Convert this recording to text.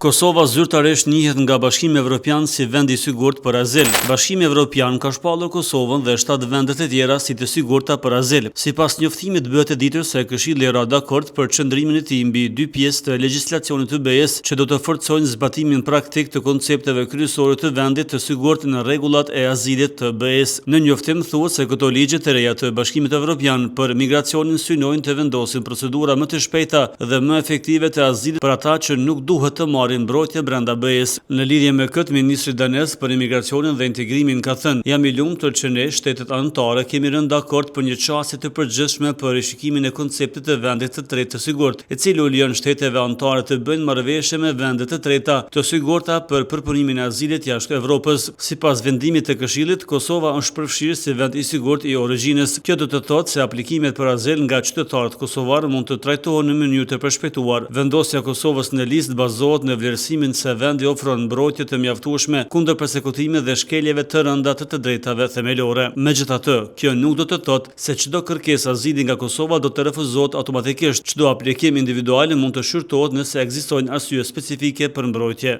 Kosova zyrtarisht njihet nga Bashkimi Evropian si vend i sigurt për azil. Bashkimi Evropian ka shpallur Kosovën dhe shtatë vendet e tjera si të sigurta për azil. Sipas njoftimit bëhet e ditur se Këshilli ra dakord për qëndrimin e tij mbi dy pjesë të legjislacionit të BE-së që do të forcojnë zbatimin praktik të koncepteve kryesore të vendit të sigurt në rregullat e azilit të BE-së. Në njoftim thuhet se këto ligje të reja të Bashkimit Evropian për migracionin synojnë të vendosin procedura më të shpejta dhe më efektive të azilit për ata që nuk duhet të marrin mbrojtje brenda BE-së. Në lidhje me këtë, ministri danez për Imigracionin dhe Integrimin ka thënë, Jam i lumtur që ne, shtetet anëtare, kemi rënë dakord për një qasje të përgjithshme për rishikimin e konceptit të vendit të tretë të sigurt, e cila u lejon shteteve anëtare të bëjnë marrëveshje me vende të treta të sigurta për përpunimin e azilit jashtë Evropës. Sipas vendimit të Këshillit, Kosova është përfshirë si vend i sigurt i origjinës. Kjo do të thotë se aplikimet për azil nga qytetarët kosovarë mund të trajtohen në mënyrë të përshpejtuar. Vendosja e Kosovës në listë bazohet në vlerësimin se vendi ofron mbrojtje të mjaftueshme kundër persekutimit dhe shkeljeve të rënda të të drejtave themelore. Megjithatë, kjo nuk do të thotë se çdo kërkesë azili nga Kosova do të refuzohet automatikisht. Çdo aplikim individual mund të shqyrtohet nëse ekzistojnë arsye specifike për mbrojtje.